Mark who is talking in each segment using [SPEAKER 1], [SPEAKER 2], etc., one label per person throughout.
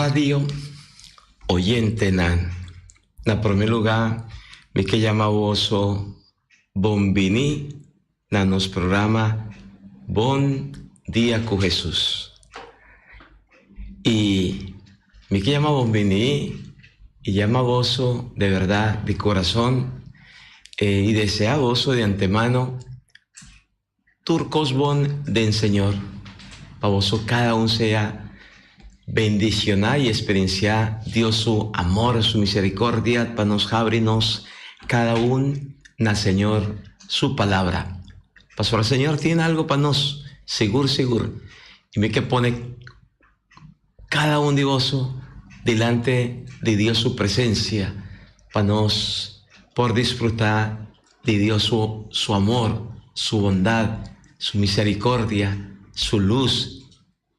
[SPEAKER 1] Radio oyentenan. Na promé lugá mi ke yama boso bon bini na nos programa Bon Dia ku Hesus. I mi ke yama bon bini i yama boso de bèrdat di kurason i deseá boso di antemano Tur kos bon den Señor pa boso kada un sea bendicioná y experienciá Dios su amor, su misericordia pa nos habri nos kada un na Señor su palabra. Pasobra Señor tin algo pa nos, sigur sigur. Y mi ke pone kada un di boso dilante di Dios su presencia pa nos por disfrutá di Dios su su amor, su bondad, su misericordia, su luz.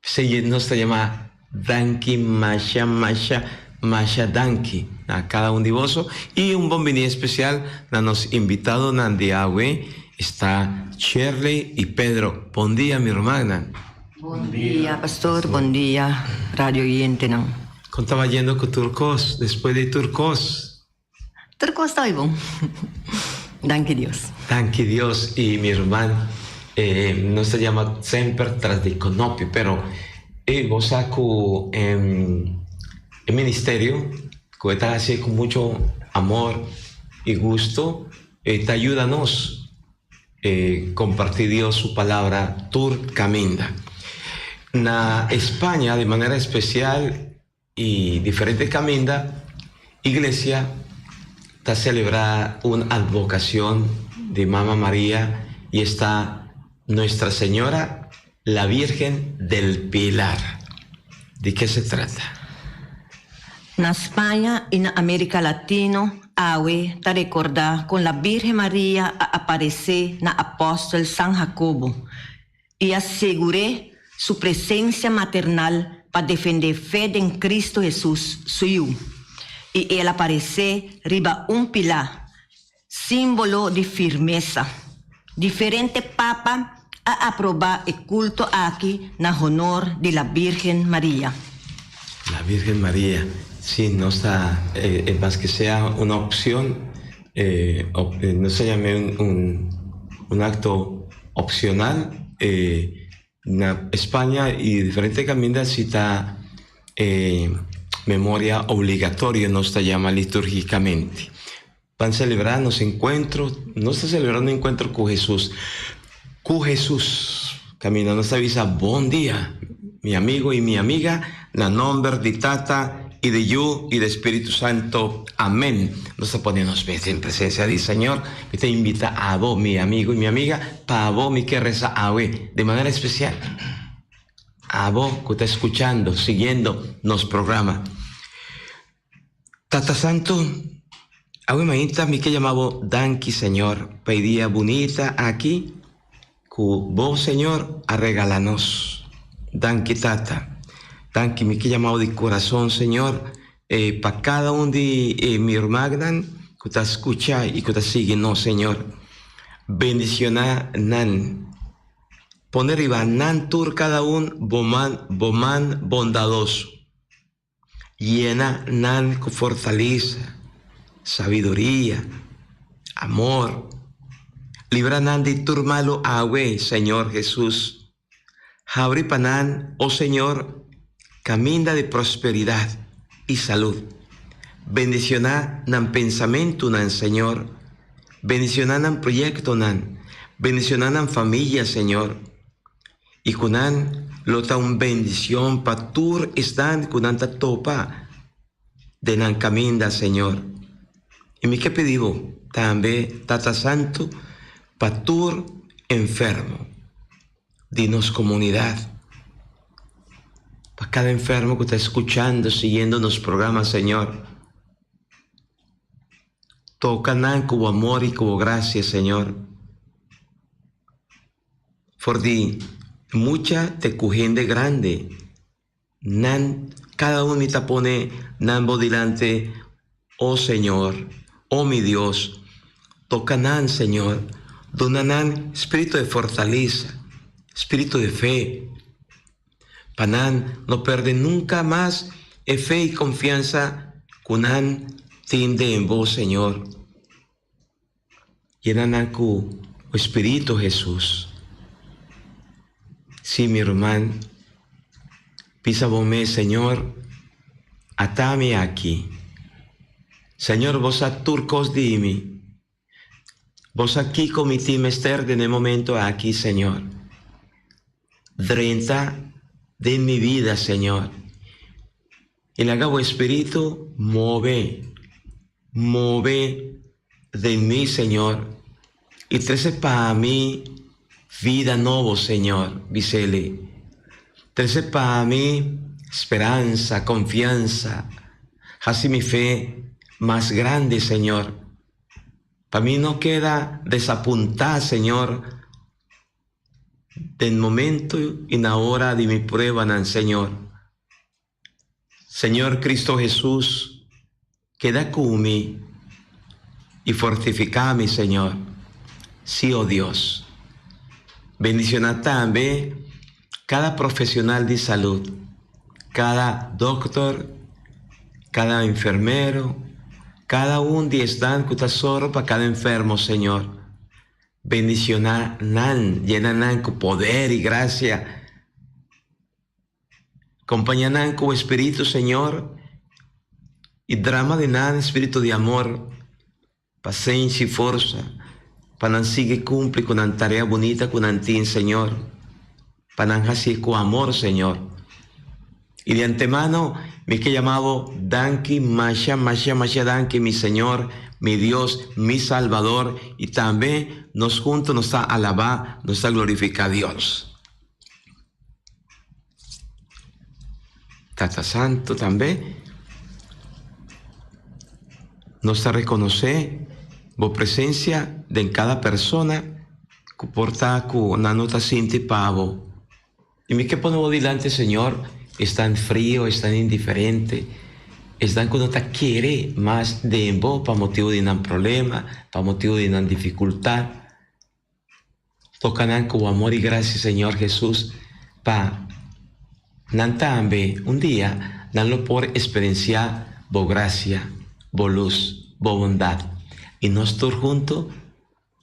[SPEAKER 1] P'esei nos ta yama danki masha masha masha danki na cada un di boso y un bon bini especial na nos invitadonan di awe esta Shirley y Pedro. Bon dia mi rumannan.
[SPEAKER 2] Bon dia pastor, bon dia radio oyentenan.
[SPEAKER 1] Con ta bayendo cu tur cos despues di tur cos?
[SPEAKER 2] Tur kos ta bon. Danki Dios.
[SPEAKER 1] Danki Dios y mi ruman nos ta yama semper tras di konopi pero e bo sa ku e ministerio ku e ta hasi ku mucho amor y gusto e ta yuda nos komparti Dios su palabra tur kaminda. Na España di manera espesial Y diferente caminda iglesia ta celebra un advocacion di Mama Maria y esta Nuestra Señora la Virgen del Pilar. Di ke se trata?
[SPEAKER 2] Na Spaña y na America Latino awe ta recorda con la Virgen Maria a aparece na apostel San Jacobo i a segur'é su presensia maternal pa defendé fe den Cristo Hesus, su Yu. I el a paresé riba un pilá, símbolo di firmesa. Diferente papa a aprobá e kulto aki na honor di la Bírgen Maria.
[SPEAKER 1] La Bírgen Maria, sí, nos ta, maske sea un opcion, nos ta yam'é un acto opcional. Na España y diferente caminda si ta memoria obligatorio nos ta yama liturgicamente. Ban celebra nos encuentro, nos ta celebra un encuentro cu Jesus, cu Jesus. Caminda nos ta bisa bon dia mi amigo y mi amiga na nomber di Tata y di Yu y di Spiritu Santo. Amen. Nos ta pone nos mes den presencia di Señor. Mi ta invita abo mi amigo y mi amiga pa abo mi ke reza awe di manera especial. Abo cu ta escuchando, siguiendo nos programa. Tata Santu, awe mainta mi ke yama bo danki Señor pa e dia bunita aki ku bo Señor a regala nos. Danki Tata. Danki mi ke yama bo di kurason Señor pa kada un di e mi rumannan ku ta skucha i ku ta sigui nos Señor. Bendiciona nan. Pone riba nan tur kada un bo man bo man bondadoso. Yena nan ku fortalesa, sabiduria, amor. Libra nan di tur malu awe, Señor Hesus. Habri pa nan, o Señor, kaminda di prosperidat i salud. Bendishoná nan pensamentunan, Señor. Bendishoná nan proyektonan. Bendishoná nan famia, Señor. I ku nan lo ta un bendicion pa tur esnan ku nan ta topa den nan kaminda, Señor. I mi ke pidi Bo tambe, Tata Santu, pa tur enfermo di nos komunidat, pa kada enfermo ku ta skuchando, siguiendo nos programa, Señor, toka nan ku Bo amor i ku Bo grasia, Señor. For di mucha te ku hende grandi, nan kada un mi ta pone nan bo dilanti, O Señor, o mi Dios, toka nan, Señor, duna nan spiritu di fortalesa, spiritu di fe, pa nan no perde nunka mas. e fe i konfiansa ku nan tin den bo, Señor. Yena nan ku bo Spiritu, Hesus. Sí, mi ruman, bisa bo mes, Señor, ata mi aki. Señor, bo sa tur kos di mi. Bo sa kiko mi tin mester den e momento aki, Señor. Drenta den mi bida, Señor, i laga bo Espíritu move, move den mi, Señor, i trese pa mi vida nobo, Señor, bis'Eli. Trese pa mi speransa, konfiansa, hasi mi fe mas grandi, Señor. Pa mi no keda desapuntá, Señor, den momento i na ora di mi pruebanan, Señor. Señor Cristo Hesus, keda ku mi i fortifiká mi, Señor. Sí, o Dios. Bendishoná tambe kada profesional di salud, kada dokter, kada enfermero, kada un di esnan ku ta sòru pa kada enfermo, Señor. Bendishoná nan, yena nan ku poder i grasia. Kompañá nan ku bo Spiritu, Señor, i drama di nan spiritu di amor, pasenshi i forsa pa nan sigui kumpli ku nan tarea bunita ku nan tin, Señor. Pa nan hasié ku amor, Señor. I di antemano mi ke yama bo danki, masha, masha, masha danki, mi Señor, mi Dios, mi Salbador, i tambe nos hunto nos ta alabá, nos ta glorifiká Dios. Tata Santo tambe nos ta rekonosé bo presensia den kada persona ku por ta ku nan no ta sinti pa bo. I mi ke pone bo dilanti, Señor, esnan frio, esnan indiferente, esnan ku no ta kere mas den bo pa motibu di nan problema, pa motibu di nan difikultat. Toka nan ku amor i grasia, Señor Hesus, pa nan tambe un dia nan lo por eksperensiá Bo grasia, Bo lus, Bo bondat. I nos tur huntu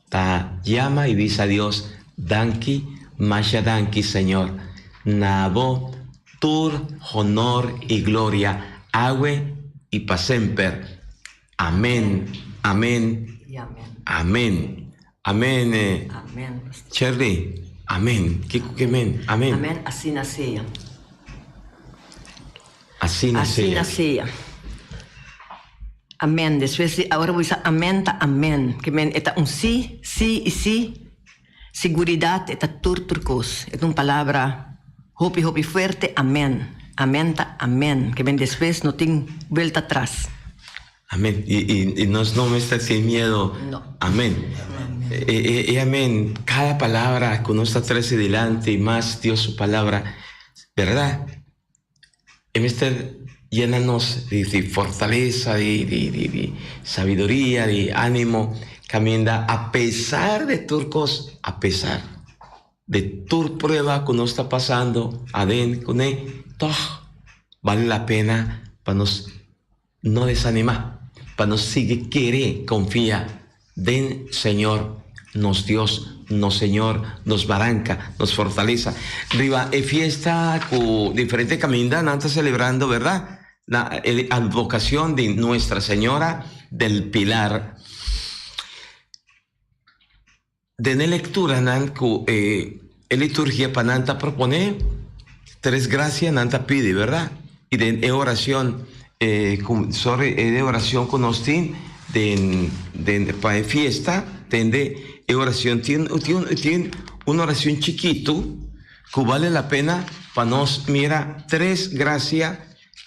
[SPEAKER 1] ta yama i bisa Dios, Danki, masha danki, Señor. Na Bo tur honor i gloria, awe i pa semper. Amen, amen, amen. Amen
[SPEAKER 2] Amen pastor.
[SPEAKER 1] Shirley, amen. Kiko ke men? Amen.
[SPEAKER 2] Amen asina sea.
[SPEAKER 1] Asina
[SPEAKER 2] Asina
[SPEAKER 1] sea.
[SPEAKER 2] sea. Amen. Despues di ora bo bisa amen ta amen. Ke men e ta un si, si i si. Siguridat e ta tur tur kos. E ta un palabra hopi hopi fuerte amen. Amen ta amen. Ke men despues no tin buelta atras.
[SPEAKER 1] Amén. Y, y, y nos no mester tin miedo.
[SPEAKER 2] No.
[SPEAKER 1] Amén. Y, y, y amén. Cada palabra que nos ta trece dilanti, y mas Dios su palabra, ¿verdad? E mester yena nos di, di fortaleza, di, di, di, di sabiduria, di ánimo. Caminda a pesar de tur cos, a pesar de tur prueba cu nos ta pasando aden cune, toch vale la pena pa nos No desanimá, pa nos sigui kere konfia den Señor, nos Dios, nos Señor, nos baranka, nos fortalesa. Riba e fiesta ku diferente kaminda nan ta selebrando, bèrdat? Na e advokashon di Nuestra Señora del Pilar. Den e lekturanan ku e liturgia pa nan ta proponé, tres grasia nan ta pidi, bèrdat? I den e orashon ku, sorry, e orashon ku nos tin den den pa e fiesta, tende e orashon tin tin tin un orashon chikitu ku bale la pena pa nos mira tres grasia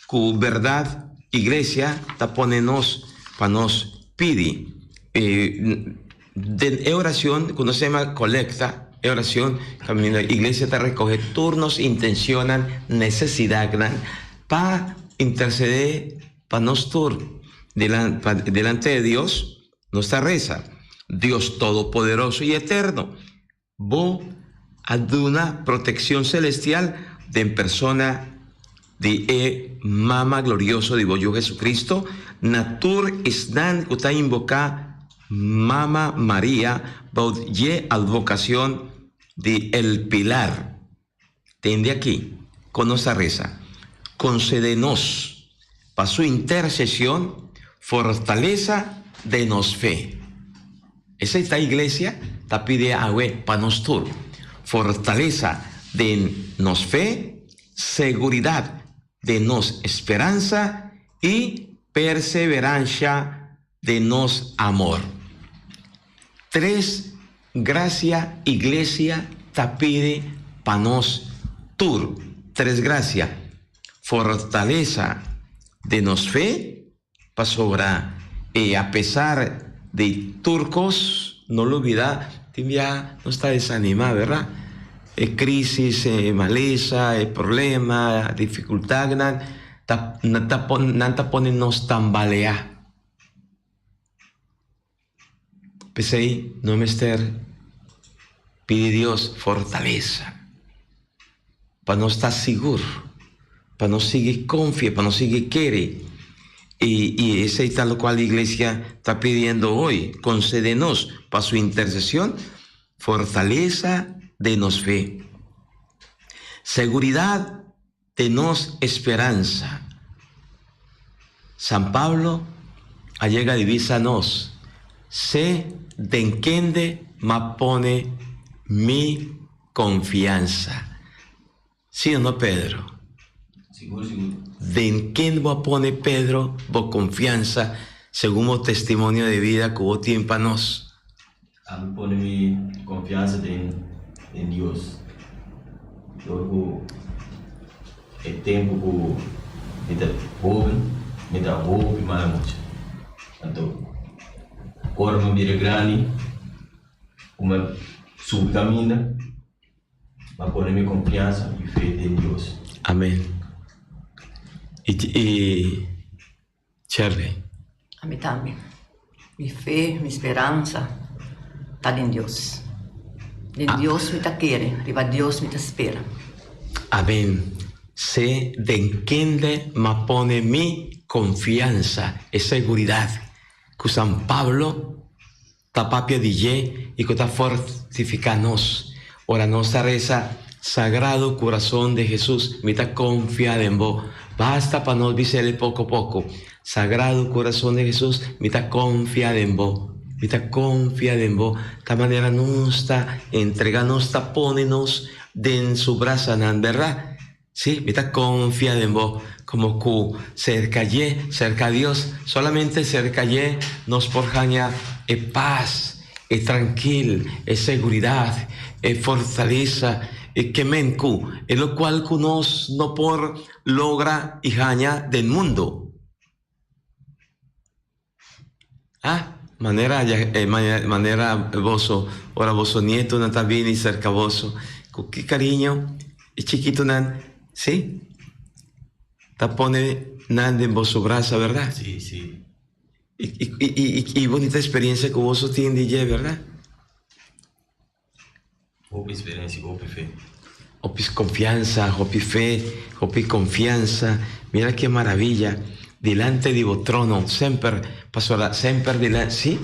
[SPEAKER 1] ku bèrdat iglesia ta pone nos pa nos pidi. Den e oracion cu nos yama colecta, e oracion caminda iglesia ta recoge tur nos intencionnan, necesidadnan pa intercede pa nos tur delante de Dios, nos ta reza, Dios Todopoderoso y Eterno, Bo a duna proteccion celestial den persona. di e Mama Glorioso di bo Yu Jesucristo, na tur esnan ku ta inboká Mama Maria bou dje advocacion di El Pilar. Tende aki kon nos ta resa, Konsede nos, pa su intersesion, fortalesa den nos fe. Esei ta Iglesia ta pidi awe pa nos tur, fortalesa den nos fe, seguridad den nos speransa i perseveransha den nos amor. Tres gracia Iglesia ta pidi pa nos tur. Tres gracia, fortalesa den nos fe, Pasobra e apesar di tur kos, no lubidá, tin bia nos ta desanimá, bèrdat? E krísis, e malesa, e problema, difikultatnan ta ta nan ta pone nos tambaleá. P'esei no mester pidi Dios fortalesa pa nos ta sigur, pa nos sigui konfia, pa nos sigui kere. I i esei ta lokual iglesia ta pidiendo hoy, konsede nos pa su intersesion fortalesa den nos fe, seguridat den nos esperansa. San Pablo a yega di bisa nos, Se den kende m'a pone mi konfiansa. Sí o no, Pedro?
[SPEAKER 3] Sigur, sigur.
[SPEAKER 1] Den ken bo a pone, Pedro, bo konfiansa segun bo testimonio di bida ku bo tin pa nos?
[SPEAKER 3] Ami pone mi konfiansa den den Dios. Dor ku e tempu ku mi ta hoben, mi ta hopi mala mucha. Anto ora mi bira grandi ku mi a subi kaminda, mi a pone mi konfiansa i fe den Dios.
[SPEAKER 1] Amen. I i Shirley.
[SPEAKER 2] Ami tambe. Mi fe, mi speransa ta den Dios. Den Dios mi ta kere, riba Dios mi ta spera.
[SPEAKER 1] Amen. Se den kende m'a pone mi konfiansa e seguridat ku San Pablo Ta papia di dje i ku ta fortifiká nos. Ora nos ta resa, Sagrado Kurason de Hesus, mi ta konfia den bo. Basta pa nos bis'el poko poko, Sagrado Kurason de Hesus, mi ta konfia den bo. Mi ta konfia den bo. Ta manera nos ta entregá nos, ta pone nos den su brasanan, bèrdat? Sí, mi ta konfia den bo, komo ku serka dje, serka Dios, solamente serka dje nos por haña e pas, e trankil, e seguridat, e fortalesa, e kemen ku e lokual ku nos no por logra i haña den mundu. Ah, manera manera boso, ora boso nietonan ta bini serka boso, ku ki kariño e chikitonan, sí, ta pone nan den boso brasa, bèrdat?
[SPEAKER 3] Sí, sí.
[SPEAKER 1] I, i, i, i bonita eksperensia ku boso tin di dje, bèrdat?
[SPEAKER 3] Hopi sperensia, hopi fe.
[SPEAKER 1] Hopi konfiansa, hopi fe, hopi konfiansa. Mira ke maravilla. Dilante di bo trono, semper, pasobra semper dilanti, sí,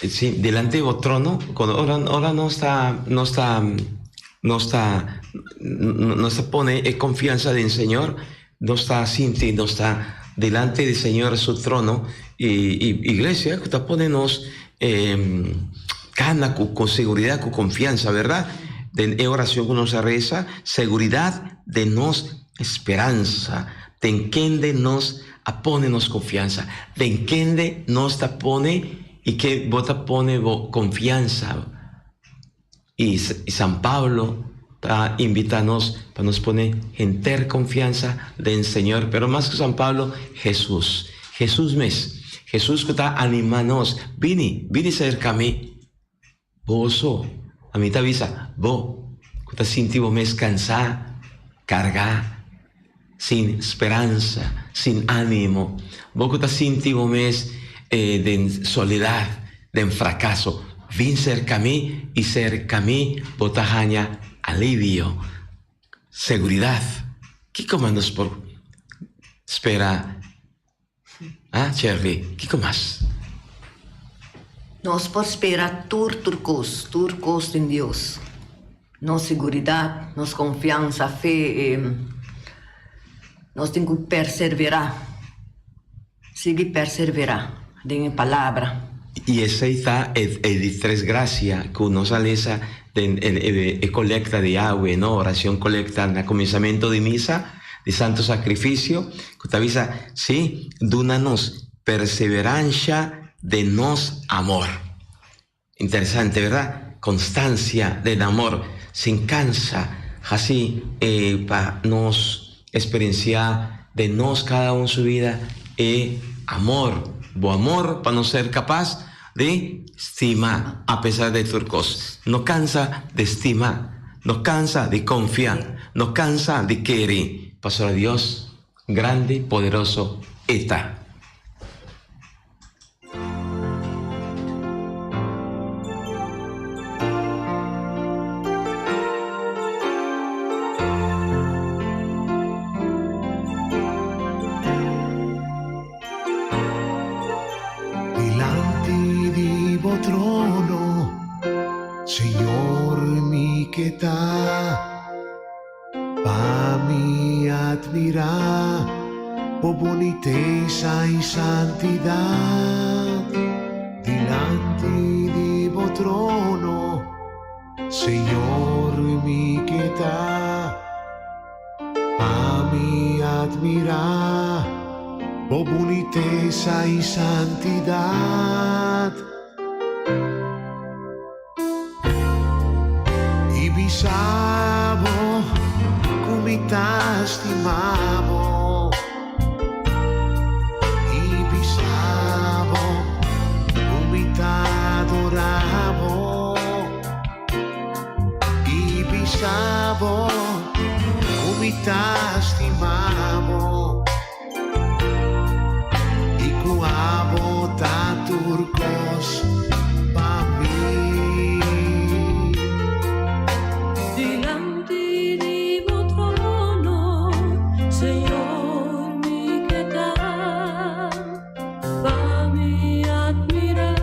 [SPEAKER 1] sí, dilante di bo trono, cuando ora, ora nos ta, nos ta, nos ta, nos ta pone e konfiansa den Señor, nos ta sinti, nos ta dilante di Señor su trono i i iglesia ku ta pone nos kana ku ku seguridad ku konfiansa berdad den e oracion ku nos a resa seguridad den nos speransa den kende nos a pone nos konfiansa den kende nos ta pone i ke bo ta pone bo konfiansa. I San Pablo ta invita nos pa nos pone henter confiansa den Señor, pero mas cu San Pablo, Jesus. Jesus mes. Jesus cu ta anima nos, Bini, bini cerca mi. Boso, ami ta bisa, bo cu ta sinti bo mes cansa, carga, sin speransa, sin animo, bo cu ta sinti bo mes den soledad, den fracaso, bin cerca mi y cerca mi bo ta haña alivio, seguridad. Kiko mas nos por spera? Ah, Shirley, kiko mas?
[SPEAKER 2] Nos por spera tur tur kos, tur kos den Dios. Nos seguridat, nos konfiansa, fe, nos tin ku perseverá, sigui perseverá den e palabra.
[SPEAKER 1] I esei ta e e di tres grasia ku nos a lesa den e e kolekta di awe, no? Oracion kolekta na kuminsamentu di misa di Santo Sakrifisio, ku ta bisa, Sí, duna nos perseveransha den nos amor. Interesante, verdad? Constancia den amor, sin cansa, haci pa nos experiencia den nos cada un su vida e amor, bo amor pa nos ser capaz di stima a pesar de tur cos. No cansa di stima, no cansa di confia, no cansa di kere, pasobra Dios grandi, poderoso e ta.
[SPEAKER 4] Dilanti di bo trono, Señor mi ke ta. Pa mi admirá bo bunitesa i santidat. Dilanti di bo trono, Señor mi ke ta. Pa mi admirá bo bunitesa i santidat. I bisa bo ku mi ta stima bo. I bisa bo ku mi ta adora bo. I bisa bo ku mi ta stima bo. I ku abo ta tur kos pa mi.
[SPEAKER 5] Dilanti di bo trono, Señor, mi ke ta. Pa mi admirá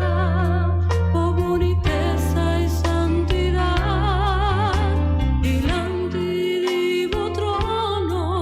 [SPEAKER 5] bo bunitesa i santidat. Dilanti di bo trono.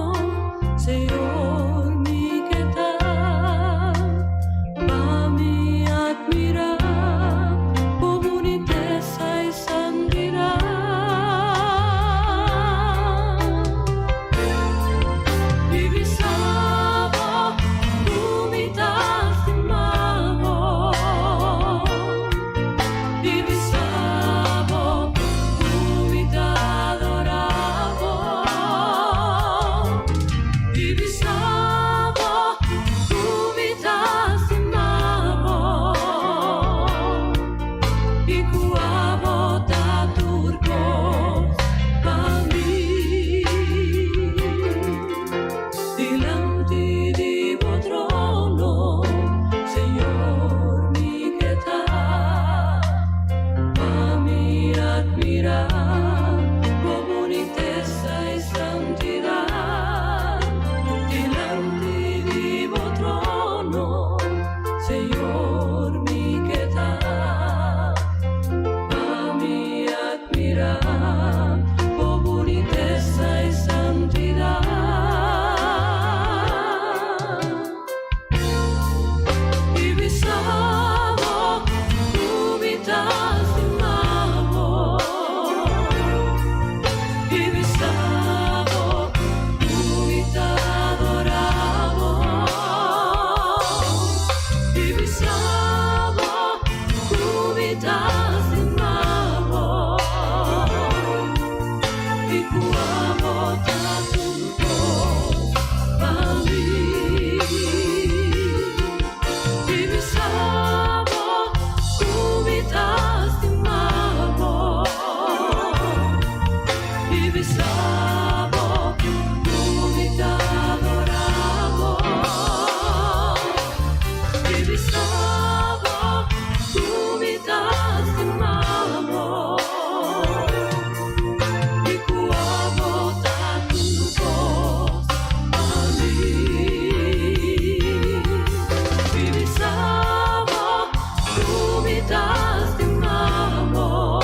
[SPEAKER 5] ta stima bo.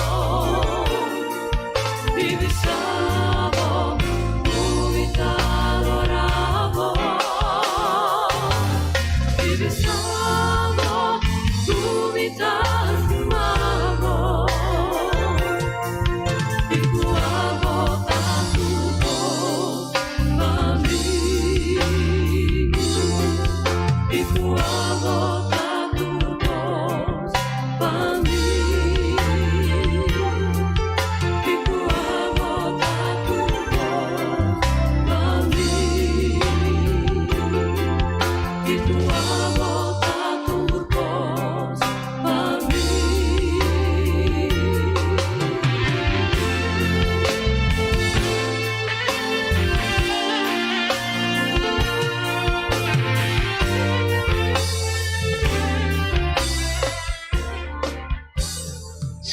[SPEAKER 5] I bisa bo ku mi ta adorá bo. I bisa bo ku mi ta stima bo. I ku abo ta tur kos pa mi. I ku abo ta tur kos pa mi. I ku abo ta tur kos pa mi. I ku abo ta tur kos pa mi.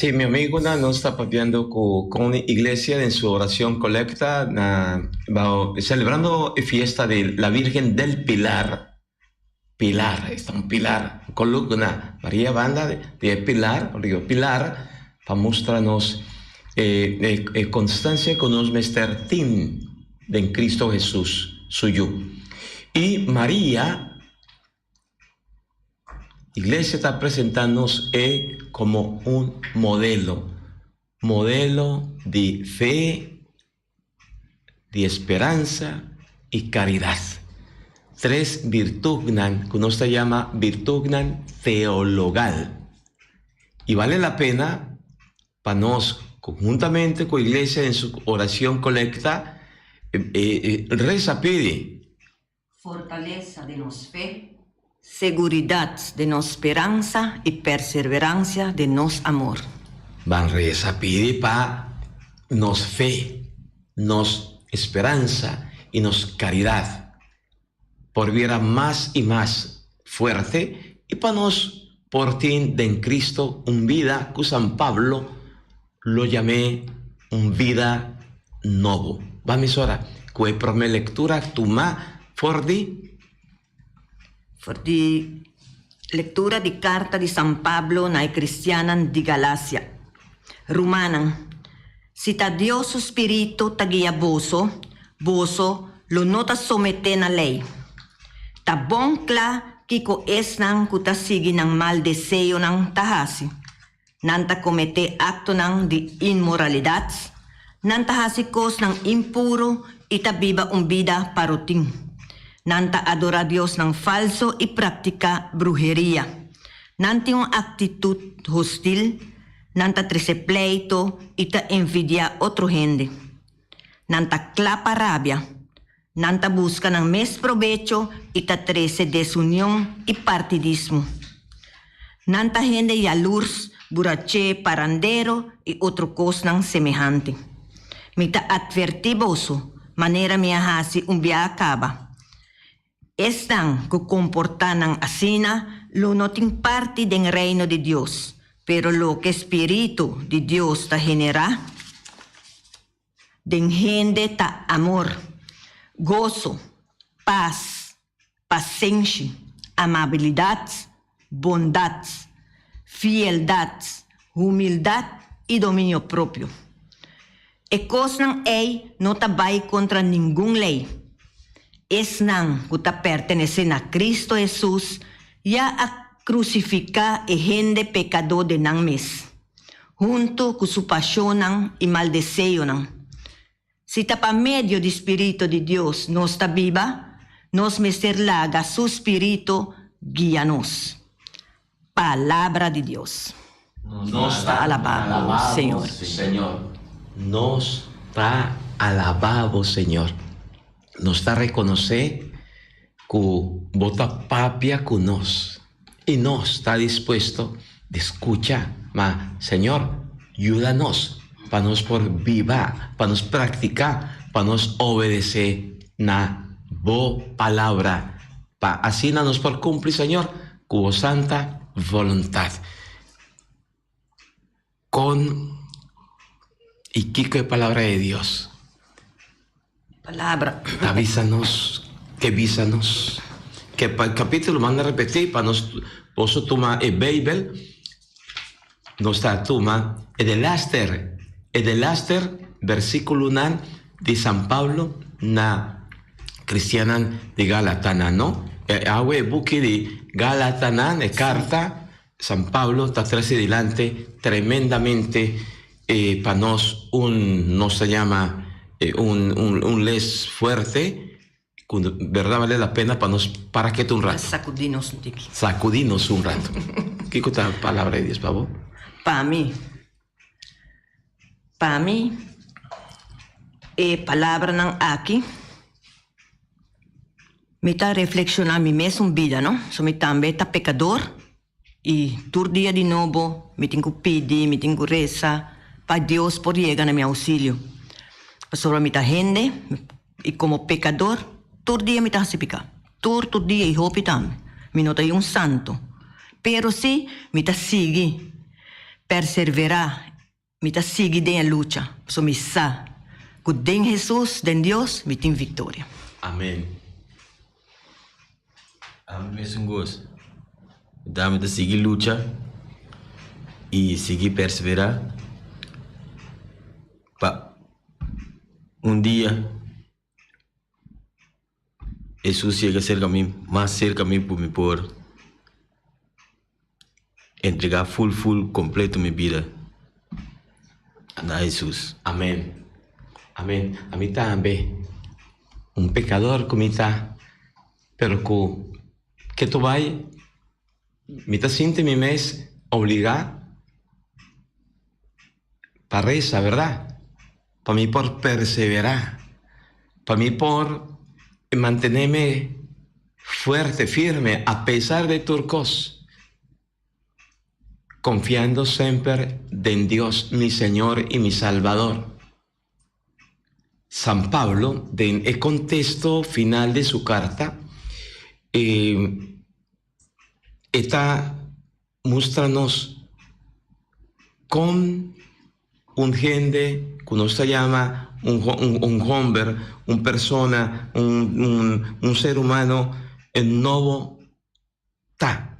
[SPEAKER 1] Sí, mi amigonan, nos ta papiando cu con iglesia den su oracion colecta na bao celebrando e fiesta di la Virgen del Pilar. Pilar, esta un pilar, un columna. Maria banda di e pilar, riba pilar, pa mustra nos e e e constancia cu nos mester tin den Cristo Jesus, su Yu. Y Maria Iglesia ta presenta nos e como un modelo, modelo di fe, di esperansa y caridad. Tres virtudnan cu nos ta yama virtudnan teologal. Y bale la pena pa nos conhuntamente cu Iglesia den su oracion colecta reza pidi.
[SPEAKER 2] Fortalesa den nos fe, seguridat den nos speransa i perserveransia den nos amor.
[SPEAKER 1] Ban resa pidi pa nos fe, nos speransa i nos karidat por bira mas i mas fuerte i pa nos por tin den Cristo un bida ku San Pablo lo yam'é un bida nobo. Ban misora ku e promé lektura tumá for di.
[SPEAKER 2] For di lektura di karta di San Pablo na e kristiannan di Galasia. Rumannan, si ta Dios su spiritu ta guia boso, boso lo no ta someté na lei. Ta bon kla kiko esnan ku ta sigui nan mal deseonan ta hasi. Nan ta kometé aktonan di inmoralidat, nan ta hasi kosnan impuru i ta biba un bida parotin. Nan ta adorá diosnan falso i praktiká bruheria. Nan tin un aktitut hostil, nan ta trese pleito i ta envidiá otro hende. Nan ta kla pa rabia, nan ta buska nan mes probecho i ta trese desunion i partidismo. Nan ta hende yalurs, buraché, parandero i otro kosnan semehante. Mi ta atvertí boso, manera mi a hasi un biaha kaba. Esnan ku komportá nan asina lo no tin parti den Reino di Dios, pero loke spiritu di Dios ta generá den hende ta amor, goso, pas, pasenshi, amabilidat, bondat, fieldat, humildat i dominio propio. E kosnan ei no ta bai kontra ningun lei. Esnan ku ta pertenesé na Kristu Hesus ya a krusifiká e hende pekadó den nan mes, huntu ku su pashonnan i mal deseonan. Si ta pa medio di spiritu di Dios nos ta biba, nos mester laga su spiritu guia nos. Palabra di Dios.
[SPEAKER 1] Nos ta alabá bo, Señor. Nos ta alabá bo, Señor. Nos ta rekonosé ku bo ta papia ku nos i nos ta dispuesto di skucha. Ma, Señor, yuda nos pa nos por biba, pa nos praktiká, pa nos obedesé na bo Palabra, pa asina nos por kumpli, Señor, ku bo santa voluntat. Kon i kiko e Palabra di Dios
[SPEAKER 2] Palabra.
[SPEAKER 1] ta bisa nos? Ke bisa nos? Ke pa kapítulo manda repetí pa nos boso tuma e Beibel. Nos ta tuma e delaster e delaster versiculonan di San Pablo na cristiannan di Galatanan, no? E awe e buki di Galatanan, e carta, San Pablo ta trece dilanti tremendamente e pa nos un, nos ta yama un un les fuerte Cu berdad bale la pena pa nos para ketu un rato.
[SPEAKER 2] Sacudi nos un tiki.
[SPEAKER 1] Sacudi nos un rato. Kico ta palabra di Dios pa bo?
[SPEAKER 2] Pa mi, pa mi e palabranan aki mi ta reflexiona mi mesun bida no, so mi tambe ta pecador y tur dia di nobo mi tin cu pidi, mi tin cu reza pa Dios por yega na mi auxilio, pasobra mi ta hende. I komo pekador, tur dia mi ta hasi piká. Tur tur dia i hopi tambe. Mi no ta i un santu. Pero sí, mi ta sigui perserverá, mi ta sigui den e lucha, pasobra mi sa ku den Hesus, den Dios, mi tin viktoria.
[SPEAKER 1] Amen.
[SPEAKER 3] Ami mesun gos. Mi ta sigui lucha i sigui perseverá pa Un dia Hesus yega serka mi, mas serka mi ku mi por entrega ful ful kompleto mi bida na Hesus.
[SPEAKER 1] Amen amen ami tambe un pekador ku mi ta pero ku ketu bai mi ta sinti mi mes obliga. Pa resa, berdad? Pa mi por perseverá, pa mi por mantenéme fuerte, firme, a pesar de tur kos, konfiando semper den Dios, mi Señor i mi Salbador. San Pablo, den e kontesto final di su karta, e ta Mustra nos kon un hende ku nos ta yama un un homber, un persona, un un ser humano e nobo ta.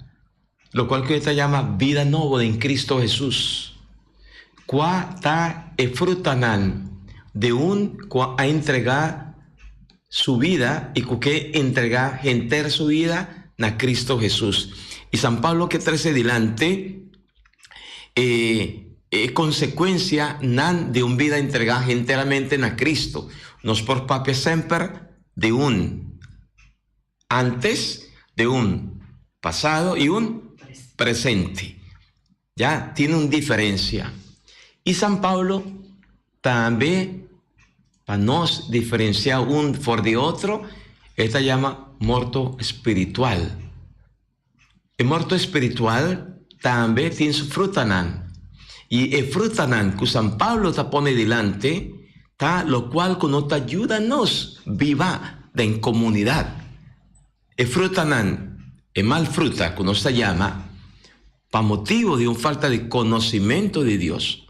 [SPEAKER 1] Lokual ku e ta yama bida nobo den Kristo Hesus. Kua ta e frutanan di un ku a entregá su bida i ku ke entregá henter su bida na Kristo Hesus. I San Pablo ke trese dilanti e e konsekuensianan di un bida entregá henteramente na Kristo. Nos por papia semper di un antes, di un pasado i un presente. Ya tin un diferencia. Y San Pablo tambe pa nos diferencia un for di otro e ta yama morto spiritual. E morto spiritual tambe tin su frutanan. Y e frutanan cu San Pablo ta pone dilanti ta locual cu no ta yuda nos biba den comunidad. E frutanan, e mal fruta ku nos ta yama, pa motibu di un falta di konosimentu di Dios,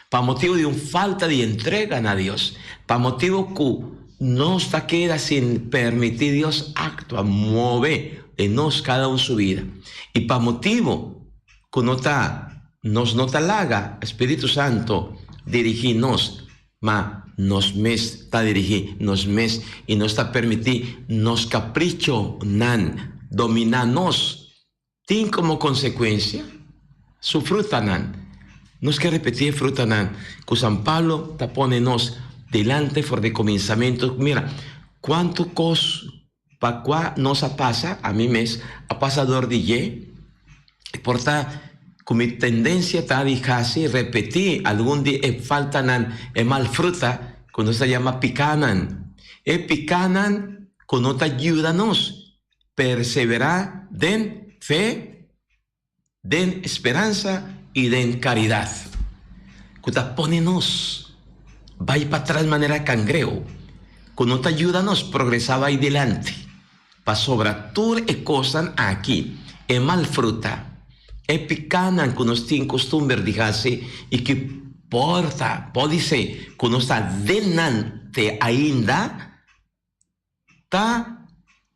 [SPEAKER 1] pa motibu di un falta di entrega na Dios, pa motibu ku nos ta keda sin permití Dios aktua, move den nos kada un su bida, i pa motibu ku no ta nos no ta laga Spiritu Santu dirigí nos. Ma nos mes ta dirigí nos mes i nos ta permití nos kaprichonan dominá nos. Tin komo konsekuensia su frutanan. Nos ke repetí e frutanan ku San Pablo ta pone nos dilanti for di kuminsamentu. Mira kuantu kos pa kua nos a pasa, ami mes a pasa dor di dje, i por ta ku mi tendensia ta di hasi repetí algun di e faltanan, e mal fruta ku nos ta yama pikánan. E pikánan ku no ta yuda nos perseverá den fe. Den speransa i den karidat, ku ta pone nos bai patras manera kangreu, ku no ta yuda nos progresá bai dilanti. Pasobra tur e kosnan aki, e mal fruta, e pikánan ku nos tin kustumber di hasi i ku por ta, podisé, ku nos ta den nan te ainda, Ta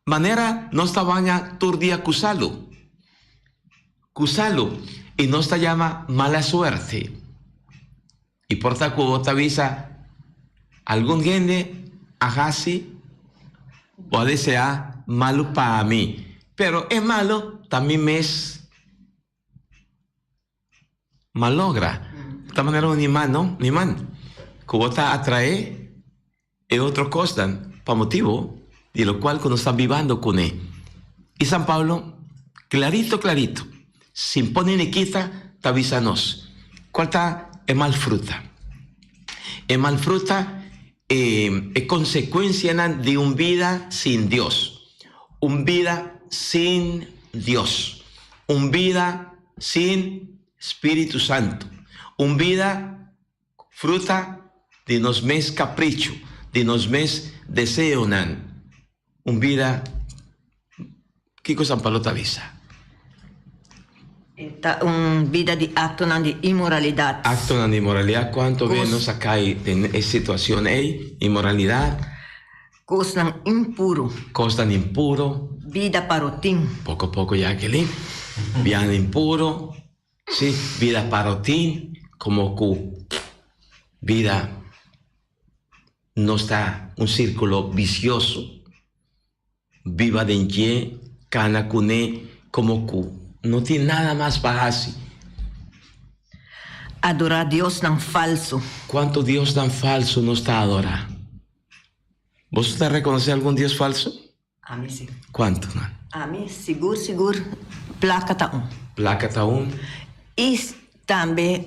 [SPEAKER 1] manera nos ta baña tur dia ku salu. Ku salu. I nos ta yama mala suerte. I por ta ku bo ta bisa algun hende a hasi o a deseá malu pa mi, pero e malu ta mi mes malogra. Ta manera un iman, no? Un iman ku bo ta atraé e otro kosnan pa motibu di lokual ku nos ta bibando kuné. I San Pablo klarito klarito, sin pone ni kita, ta bisa nos kual ta e mal fruta. E mal fruta e e konsekuensianan di un bida sin Dios. Un bida sin Dios. Un bida sin Spiritu Santu. Un bida fruta di nos mes capricho, di nos mes deseonan. Un bida, kico San Pablo ta bisa?
[SPEAKER 2] E ta un bida di actonan di inmoralidad.
[SPEAKER 1] Actonan di inmoralidad, cuanto bes nos a cay den e situacion ey? Inmoralidad.
[SPEAKER 2] Cosnan impuro.
[SPEAKER 1] Cosnan impuro.
[SPEAKER 2] Bida parotin.
[SPEAKER 1] Poco poco Jacqueline. Bianan impuro. Sí, bida parotin como cu bida no sta un circulo vicioso. Biba den dje, cana cune como cu no tin nada mas pa haci.
[SPEAKER 2] Adora diosnan falso.
[SPEAKER 1] Cuanto diosnan falso nos ta adora? Boso ta reconoce algun dios falso?
[SPEAKER 2] Ami si.
[SPEAKER 1] Cuanto nan?
[SPEAKER 2] Ami sigur sigur placa ta un.
[SPEAKER 1] Placa ta un.
[SPEAKER 2] Y tambe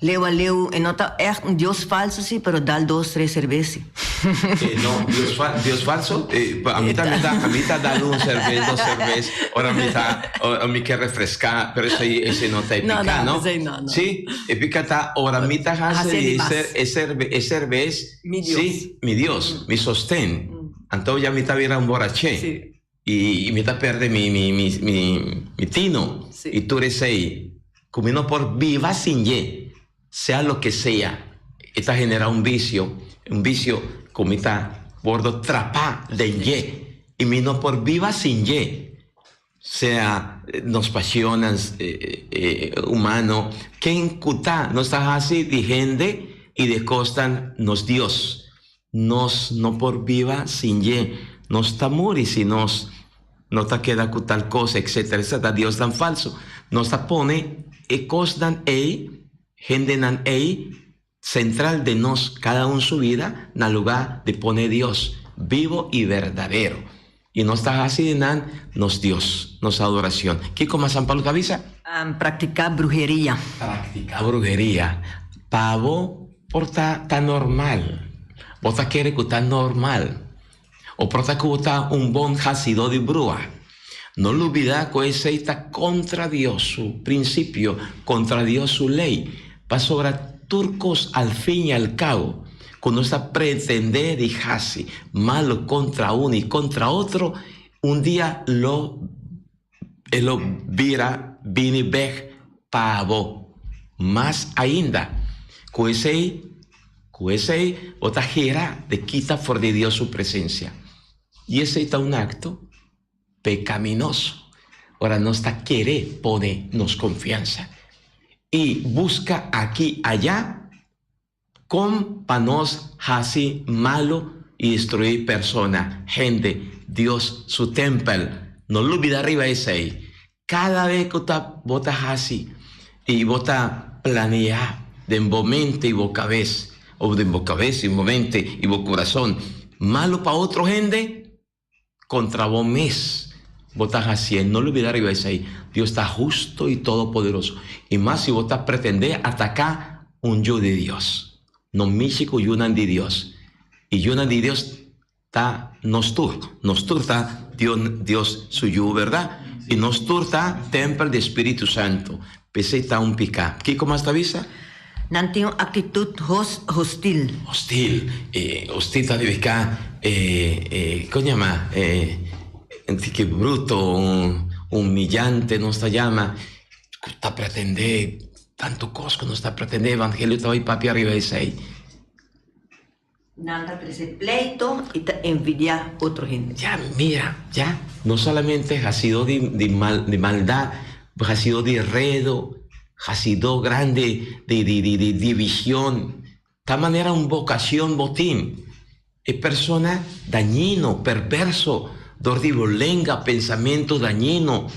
[SPEAKER 2] leu a leu e no ta echt un dios falso si pero dal dos tres cerbes si.
[SPEAKER 1] Eh no dios fal dios falso eh ami ta mi ta ami ta dal un cerbes dos cerbes ora mi ta ora mi ke refresca pero esey esey no ta e pica no.
[SPEAKER 2] No no esey no no.
[SPEAKER 1] Si e pica ta ora mi ta haci e cerbe e cerbes.
[SPEAKER 2] Mi Dios.
[SPEAKER 1] Sí, mi Dios, mi sosten. Anto ya mi ta bira un boraché.
[SPEAKER 2] Sí.
[SPEAKER 1] I, i mi ta perde mi, mi, mi, mi, mi tino.
[SPEAKER 2] Sí.
[SPEAKER 1] I tur esei ku mi no por biba sin dje, sea loke sea, e ta genera un bisio, un bisio ku mi ta wordo trapá den dje. I mi no por biba sin dje. Sea nos pasionnan humano, ken ku ta nos ta hasi di hende i di kosnan nos Dios. Nos no por biba sin dje, nos ta muri si nos no ta keda ku tal kos, etcetera, etcetera. Diosnan falso. Nos ta pone e kosnan ei, hendenan ei, sentral den nos kada un su bida na lugá di pone Dios bibo i berdadero. I nos ta hasi di nan nos Dios, nos adoracion. Kiko mas San Pablo ta bisa?
[SPEAKER 2] Practica bruheria.
[SPEAKER 1] Practica bruheria. Pa bo por ta ta normal. Bo ta kere ku ta normal. O por ta ku bo ta un bon hasidó di brua. No lubidá ku esei ta kontra Dios su prinsipio, kontra Dios su lei. Pasobra tur kos al fin i al kabo ku nos ta pretendé di hasi malu kontra un i kontra otro, un dia lo e lo bira bini bèk pa bo. Mas ainda, ku esei ku esei bo ta hera di kita for di Dios su presensia. I esei ta un akto pecaminoso ora nos ta kere pone nos confiansa y busca aki aya con pa nos haci malo y destrui persona, hende, Dios su tempel. No lubida riba esey. Cada vez cu ta bo ta haci y bo ta planea den bo mente y bo cabes, o den bo cabes y bo mente y bo curazon malo pa otro hende, Contra bo mes bo ta hacié, no lubida riba esei, Dios ta husto y todopoderoso, y mas si bo ta pretendé atacá un yu di Dios. No mishi cu yunan di Dios, y yunan di Dios ta nos tur, nos tur ta Dios su yu, berdad? Y nos tur ta tempel di Spiritu Santo, p'esei ta un picá. Kico mas ta bisa?
[SPEAKER 2] Nan tin un actitud hostil.
[SPEAKER 1] Hostil. E hostil ta nifica e, con yama? E un tiki bruto, un humillante nos ta yama, cu ta pretende tanto cos cu nos ta pretende. Evangelio ta bay papia riba esey.
[SPEAKER 2] Nan ta trece pleito y ta envidia otro hende.
[SPEAKER 1] Ya, mira, ya. No solamente hacido di, di mal, di maldad. Hasidó di redo, hasidó grandi di di di di divishon. Ta manera un bokashon bo tin. E persona dañino, perverso, dor di bo lenga, pensamentu dañino.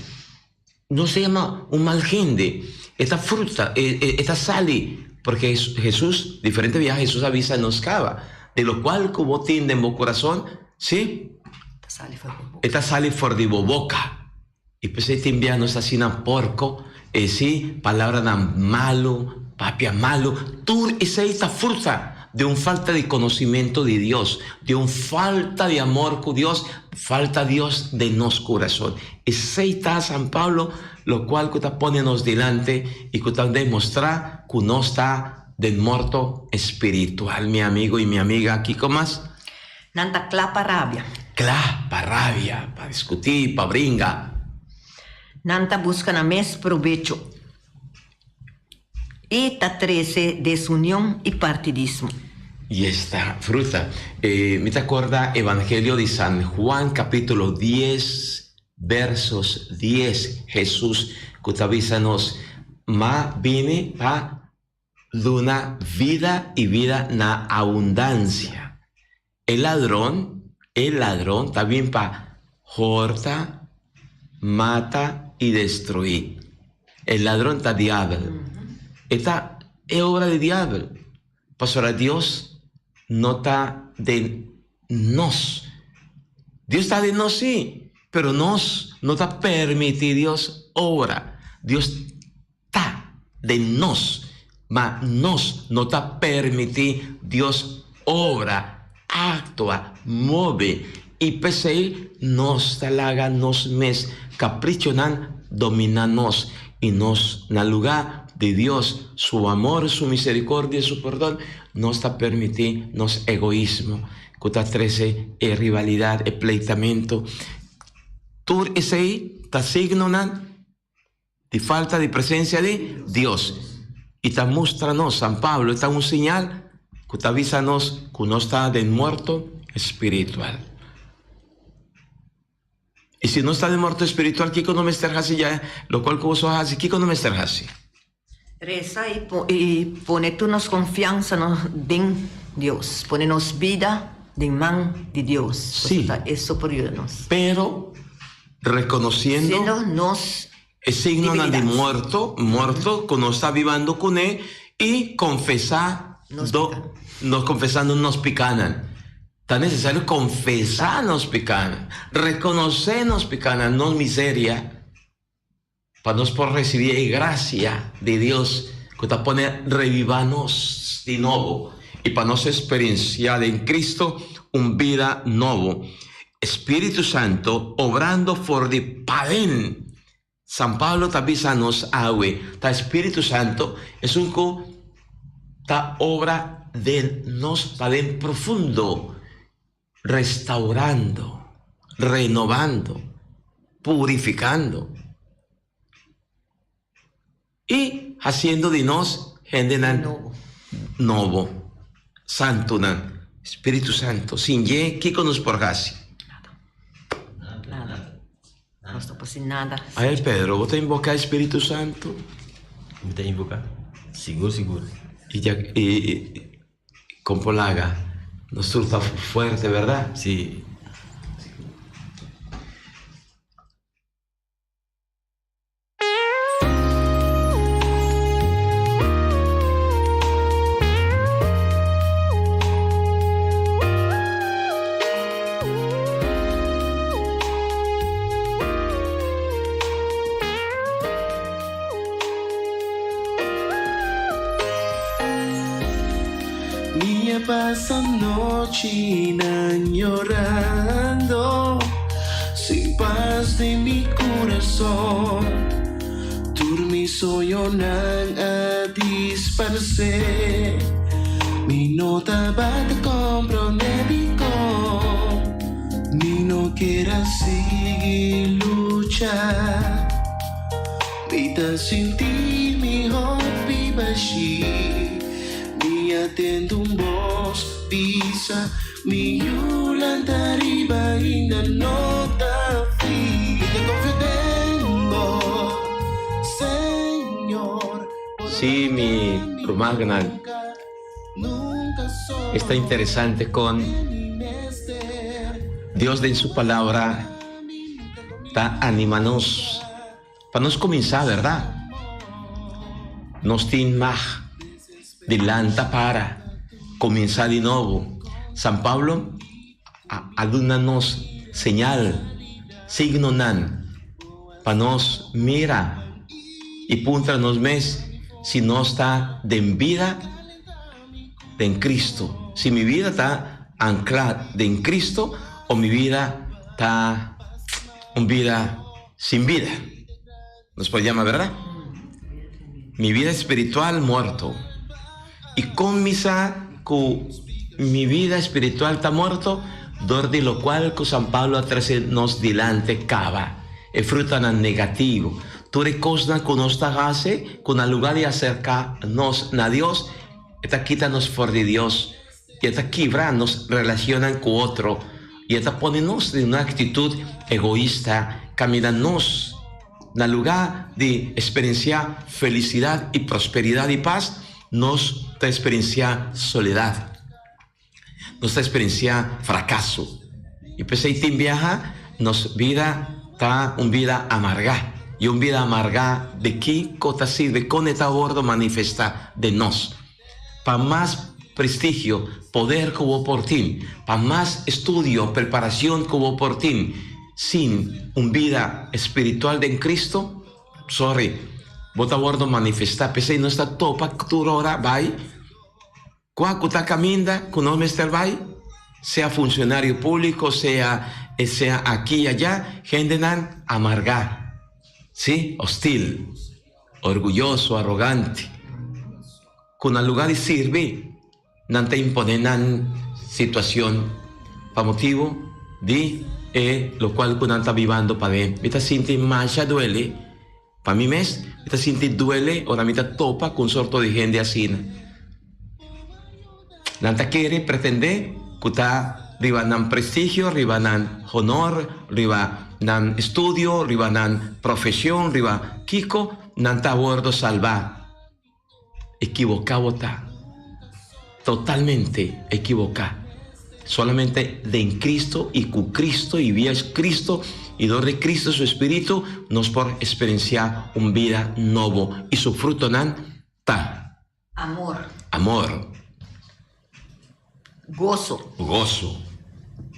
[SPEAKER 1] No se yama un mal hende. E ta fruta, e e ta sali, porque Hesus, diferente biaha Hesus a bisa nos caba, de lo cual cu bo tin den bo curason, si, e ta sali for di bo boca. Y p'esey tin biaha nos ta asina porco, e si, palabranan malo, papia malo, tur esey ta fruta di un falta di conocimento di Dios, di un falta di amor cu Dios, falta Dios den nos curason. Esey ta San Pablo locual cu ta pone nos dilante y cu ta demostra cu nos ta den morto espiritual, mi amigo y mi amiga. Kico mas?
[SPEAKER 2] Nan ta kla pa rabia.
[SPEAKER 1] Kla pa rabia, pa diskutí, pa bringa.
[SPEAKER 2] Nan ta buska nan mes probecho i ta trese desunion i partidismo.
[SPEAKER 1] I esta fruta. Mi ta korda Evangelio di San Juan kapítulo dies versos dies, Hesus ku ta bisa nos, Ma bini pa duna vida i vida na abundansia. E ladron, e ladron ta bin pa horta, mata i destruí. E ladron ta diabel. E ta e obra di diabel. Pasobra Dios no ta den nos. Dios ta den nos sí, pero nos no ta permití Dios obra. Dios Ta den nos, ma nos no ta permití Dios obra, aktua, move, i p'esei nos ta laga nos mes kaprichonan dominá nos, i nos na lugá di Dios su amor, su miserikordia, su pordon, nos ta permití nos egoismo ku ta trese e rivalidat, e pleitamentu. Tur esei ta signonan Di falta di presencia di Dios. Y ta mustra nos, San Pablo, ta un señal cu ta avisa nos cu nos ta den morto spiritual. Y si nos ta den morto spiritual, kico no mester haci ya? Locual cu boso a haci, kico no mester haci?
[SPEAKER 2] Reza y pone tur nos confiansa den Dios. Pone nos bida den man di Dios.
[SPEAKER 1] Sí.
[SPEAKER 2] Pasobra ta eso por yuda nos.
[SPEAKER 1] Pero reconociendo
[SPEAKER 2] Siendo nos
[SPEAKER 1] e signonan di
[SPEAKER 2] debilidad.
[SPEAKER 1] muerto, muerto cu nos ta bibando cune y confesa
[SPEAKER 2] Nos
[SPEAKER 1] do,
[SPEAKER 2] picanan.
[SPEAKER 1] nos confesando nos picanan. Ta necesario confesa nos picanan, reconoce nos picanan, nos miseria. Pa nos por recibi e gracia di Dios cu ta pone reviva nos di nobo y pa nos experiencia den Cristo un bida nobo. Spiritu Santo obrando for di paden. San Pablo ta bisa nos awe, ta Spiritu Santo esun cu ta obra den nos paden profundo. Restaurando, renovando, purificando y haciendo di nos hendenan nobo, santunan. Spiritu Santo, sin dje kico nos por haci?
[SPEAKER 2] Nada. Nos no por haci nada.
[SPEAKER 1] Ay Pedro, bo ta invoca e Spiritu Santo?
[SPEAKER 3] Mi ta invoca? Sigur, sigur.
[SPEAKER 1] Y ya, y, Con por laga nos tur ta fuerte, verdad?
[SPEAKER 3] Sí.
[SPEAKER 4] Mi a pasa nochinan yorando Sin pas den mi kurason Tur mi soñonan a disparsé Mi no tabata komprondé dikon Mi no kier a sigui lucha Mi ta sinti mi hopi bashí Mi a tende un bos bisa Mi yu lanta riba ainda no ta fi Mi ta konfia den bo.
[SPEAKER 1] Sí, mi rumannan, esta interesante con Dios den su palabra ta anima nos pa nos cuminsa, verdad? Nos tin mag di lanta para cuminsa di nobo. San Pablo a duna nos señal, signonan, pa nos mira i puntra nos mes si nos ta den bida den Cristo, si mi bida ta ancla den Cristo o mi bida ta un bida sin bida. Nos por yama, verdad? Mi vida espiritual morto. I kon mi sa ku mi vida espiritual ta morto? Dor di lokual ku San Pablo a trese nos dilante kaba, e frutanan negativo, tur e kosnan ku nos ta hasi ku na lugá di aserká nos na Dios, e ta kita nos for di Dios i e ta kibra nos relacionnan ku otro i e ta pone nos den un actitud egoista kaminda nos na lugá di experienciá felicidad i prosperidad i pas nos ta experienciá soledad, nos ta experienciá fracaso i p'esei tin biaha nos bida ta un bida amargá i un bida amargá di kiko ta sirbi kon e ta wordo manifestá den nos. Pa mas prestigio, poder ku bo por tin, pa mas estudio, preparacion ku bo por tin, sin un bida espiritual den Cristo, sorry, bo ta wordo manifesta. P'esei nos ta topa tur ora bai kua ku ta kaminda ku nos mester bai, sea funcionario publico, sea sea aki y allá, hendenan amarga, si, hostil. Orguyoso, arogante, ku na lugá di sirbi, nan ta imponé nan situashon pa motibu di e lokual ku nan ta bibando paden. Mi ta sinti masha duele pa mi mes, mi ta sinti duele ora mi ta topa ku un sorto di hende asina. Nan ta kere pretendé ku ta riba nan prestigio, riba nan honor, riba nan estudio, riba nan profesion, riba kiko nan ta wordo salbá. Ekiboká bo ta. Totalmente ekiboká. Solamente den Cristo i ku Cristo i via Cristo i dor di Cristo su Espíritu nos por eksperensiá un bida nobo i su frutonan ta.
[SPEAKER 2] Amor.
[SPEAKER 1] Amor.
[SPEAKER 2] Goso.
[SPEAKER 1] Goso.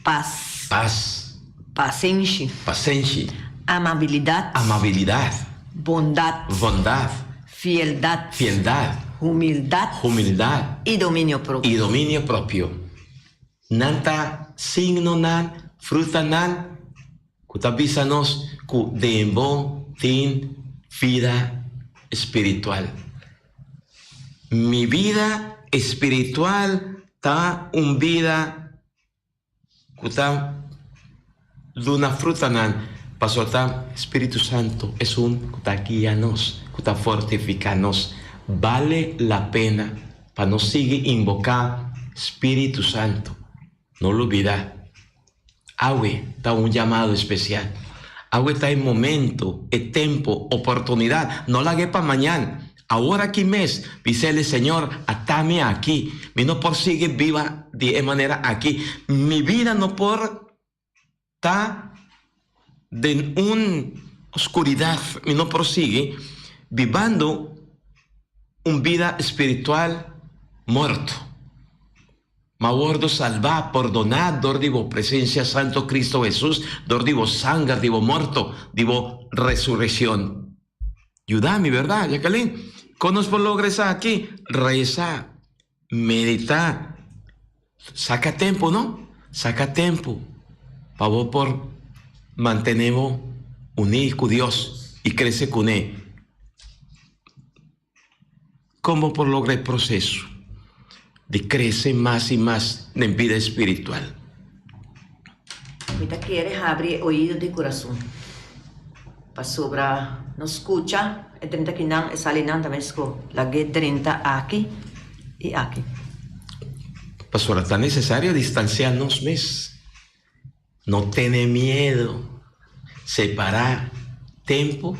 [SPEAKER 2] Pas.
[SPEAKER 1] Pas.
[SPEAKER 2] Pasenshi.
[SPEAKER 1] Pasenshi.
[SPEAKER 2] Amabilidat.
[SPEAKER 1] Amabilidat.
[SPEAKER 2] Bondat.
[SPEAKER 1] Bondat.
[SPEAKER 2] Fieldat.
[SPEAKER 1] Fieldat.
[SPEAKER 2] Humildat.
[SPEAKER 1] Humildat.
[SPEAKER 2] I dominio propio.
[SPEAKER 1] I dominio propio. Nan ta signonan, frutanan ku ta bisa nos ku den bo tin vida spiritual. Mi bida espiritual ta un bida ku ta duna frutanan, pasobra ta Spiritu Santu esun ku ta guia nos, ku ta fortifiká nos. Bale la pena pa nos sigui inboká Spiritu Santu. No lubidá, awe ta un yamado espesial. Awe ta e momento, e tempo, oportunidat. No lag'é pa mañan. Awor aki mes, bis'el, Señor, ata mi aki. Mi no por sigui biba di e manera aki. Mi bida no por ta den un oscuridat. Mi no por sigui bibando un bida espiritual morto. M'a wordo salbá, pordoná dor di bo presencia, Santo Cristo Hesus, dor di bo sanger, di bo morto, di bo resurreccion. Yuda mi, berdad, Jacqueline? Con nos por logra esaki? Reza, medita, saca tempo, no? Saca tempo pa bo por mantene bo uní cu Dios y crece cun'E. Kon bo por logra e proseso di krese mas i mas den bida espiritual?
[SPEAKER 2] Mi ta kere habri e oido di kurason, pasobra no skucha e drenta kinan, e sali nan ta mesko lag'é drenta aki i aki.
[SPEAKER 1] Pasobra ta nesesario distansiá nos mes, no tene miedu, separá tempu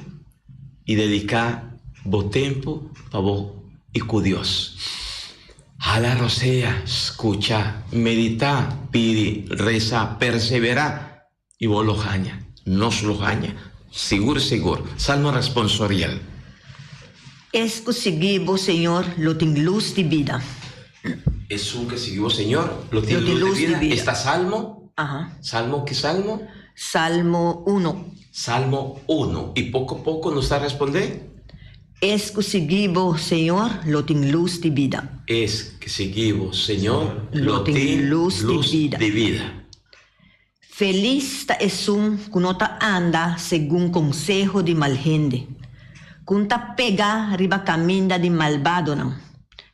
[SPEAKER 1] i dediká. Bo tempu pa bo i ku Dios. Hala rosea, skucha, meditá, pidi, resa, perseverá i bo lo haña. Nos lo haña. Sigur sigur. Salmo responsorial.
[SPEAKER 2] Es ku sigui bo, Señor, lo tin lus di bida.
[SPEAKER 1] Esun ke sigui bo, Señor, lo tin lus di bida. Esta salmo? Salmo ki salmo?
[SPEAKER 2] Salmo uno.
[SPEAKER 1] Salmo uno. I poko poko nos ta respondé.
[SPEAKER 2] Es ku sigui bo, Señor, lo tin lus di bida.
[SPEAKER 1] Es ke sigui bo, Señor, lo tin lus di bida.
[SPEAKER 2] Felis ta esun ku no ta anda segun konseho di mal hende, ku un ta pega riba kaminda di malbadonan,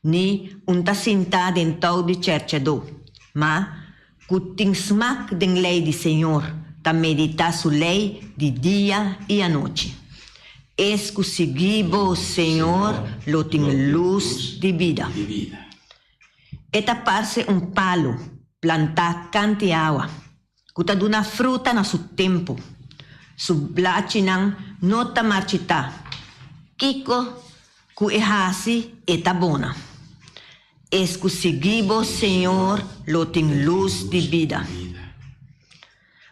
[SPEAKER 2] ni un ta sintá den tou di chèrchèdó, ma ku tin smak den lei di Señor, ta meditá su lei di dia i anochi. Es ku sigui bo, Señor, lo tin lus di bida. E ta parse un palu plantá kant'i awa, ku ta duna fruta na su tempu. Su blachinan no ta marchitá. Kiko ku e hasi, e ta bona. Es ku sigui bo, Señor, lo tin lus di bida.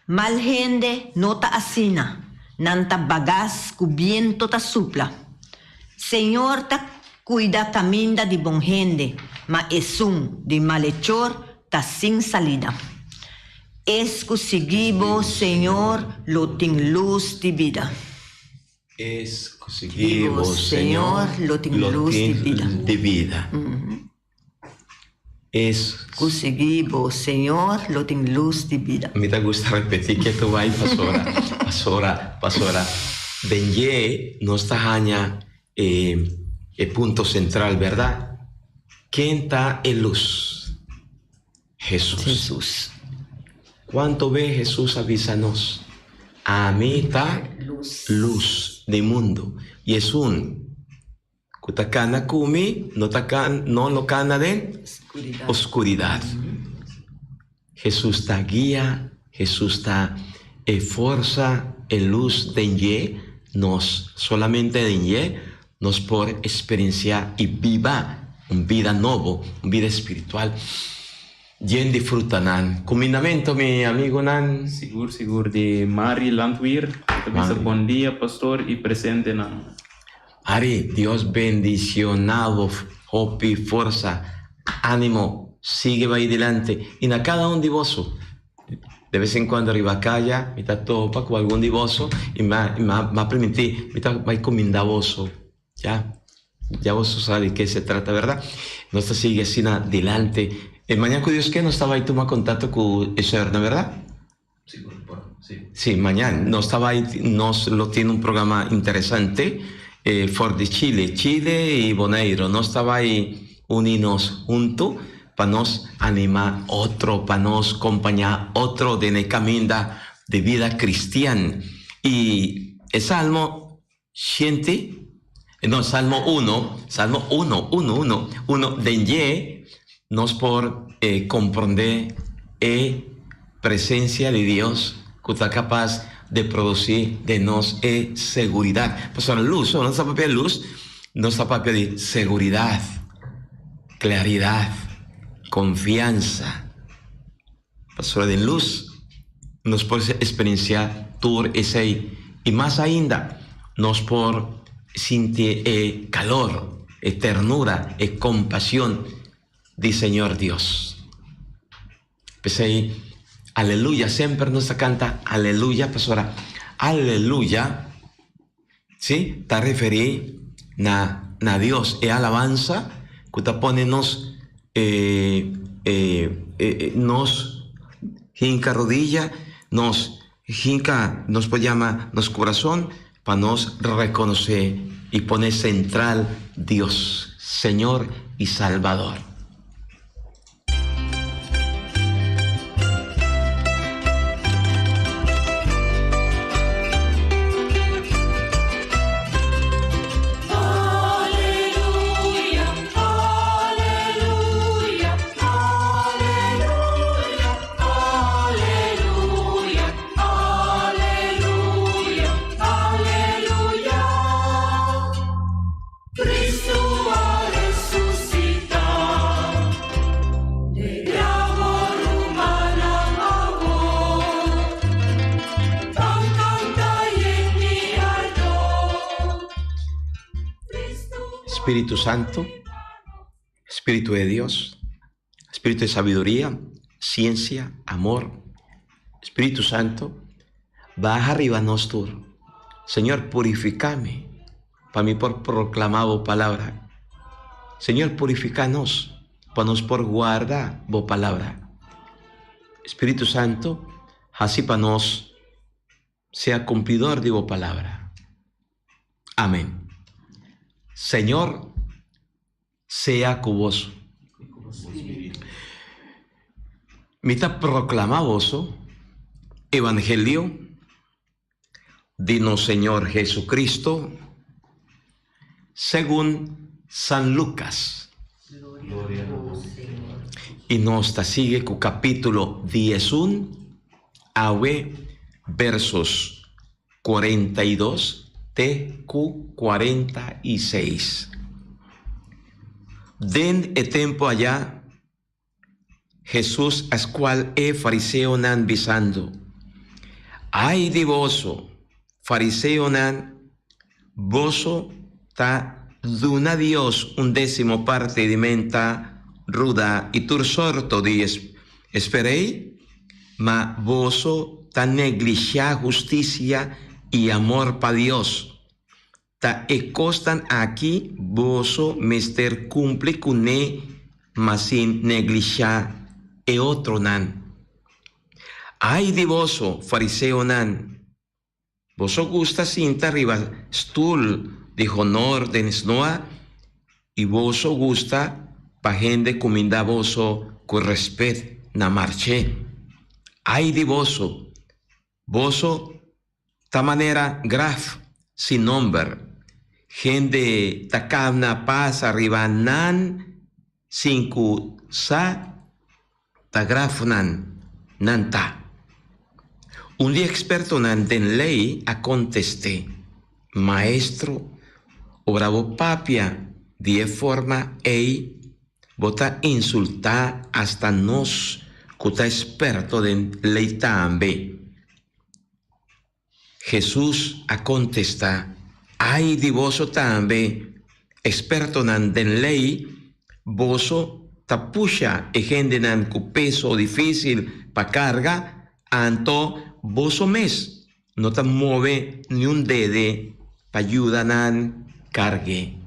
[SPEAKER 2] Mal hende no ta asina, nan ta bagas ku biento ta supla. Señor ta kuida kaminda di bon hende, ma esun di malechor ta sin salida. Es ku sigui bo, Señor, lo tin lus di bida.
[SPEAKER 1] Es ku sigui bo, Señor, lo tin lus di bida. Es.
[SPEAKER 2] Ku sigui bo, Señor, lo tin lus di bida.
[SPEAKER 1] Mi ta gusta repetí ke tu bai pasora, pasora, pasora. Den dje nos ta haña e e punto sentral, bèrdat? Ken ta e lus? Hesus.
[SPEAKER 2] Hesus.
[SPEAKER 1] Kuantu be Hesus a bisa nos, Ami ta lus di mundu, i esun. Ku ta kana ku mi no ta no lo kana den oskuridat. Hesus ta guia, Hesus ta e forsa, e lus den dje nos. Solamente den dje nos por eksperensiá i biba un bida nobo, un bida espiritual yen di frutanan. Kumindamentu mi amigunan.
[SPEAKER 6] Sigur sigur di Mari Landweer ta bisa bon dia pastor i presentenan.
[SPEAKER 1] Ari, Dios bendiciona bo hopi forsa, animo, sigue bay dilanti y na cada un di boso. De vez en cuando riba caya mi ta topa cu algun di boso y mi a permiti mi ta bay cuminda boso ya, ya boso sa di ke se trata verdad. Nos ta sigui asina dilanti. E mañana cu Dios ke nos ta bay tuma contacto cu e soeur, no verdad? Sí, mañan nos ta bai, nos lo tin un programa interesante for di Chile, Chile y Boneiro. Nos ta bai uni nos hunto pa nos anima otro, pa nos compaña otro den e caminda di bida cristian. Y e salmo Shente, no, Salmo uno, Salmo uno, uno, uno, uno, den dje nos por komprondé e presensia di Dios ku ta kapas di produsí den nos e seguridat. Pasobra lus, ora nos ta papia di lus, nos ta papia di seguridat, klaridat, konfiansa. Pasobra den lus nos por experiencia tur esey y mas ainda nos por sinti e calor, e ternura, e compasion di Señor Dios. P'esey, aleluya, semper nos ta canta aleluya pasobra aleluya, si, ta referi na na Dios, e alabansa ku ta pone nos e e nos hinka rodilla, nos hinka, nos por yama nos kurason pa nos rekonosé i pone sentral Dios, Señor i Salbador. Spiritu Santo, Spiritu de Dios, Spiritu de sabiduria, siensia, amor, Spiritu Santo, baha riba nos tur. Señor, purifica mi, pa mi por proclama bo palabra. Señor, purifica nos, pa nos por guarda bo palabra. Spiritu Santo, haci pa nos sea cumplidor di bo palabra. Amen. Señor sea cu boso. Mi ta proclama boso Evangelio di nos Señor Jesucristo segun San Lucas. Y nos ta sigui cu capitulo diesun, awe versos 42 te cu 46. Den e tempo aya, Hesus a scual e fariseonan bisando, Ay di boso, fariseonan, boso ta duna Dios un decimo parti di menta, ruda y tur sorto di esperey, ma boso ta neglisha husticia y amor pa Dios. Ta e kosnan aki boso mester kumpli kuné, ma sin neglishá e otronan. Ai di boso, fariseonan! Boso gusta sinta riba stul di honor den snoa, i boso gusta pa hende kumindá boso ku rèspèt na march'é. Ai di boso! Boso ta manera graf sin nomber, hende ta kamna pasa riba nan sin ku sa ta grafnan nan ta. Un di ekspertonan den lei a kontest'é, Maestro, ora bo papia di e forma ei, Bo ta insultá asta nos ku ta esperto den lei tambe. Hesus a kontestá, Ai di boso tambe, ekspertonan den lei, boso ta pusha e hendenan ku peso difísil pa karga, anto boso mes no ta move niun dede pa yuda nan karg'é.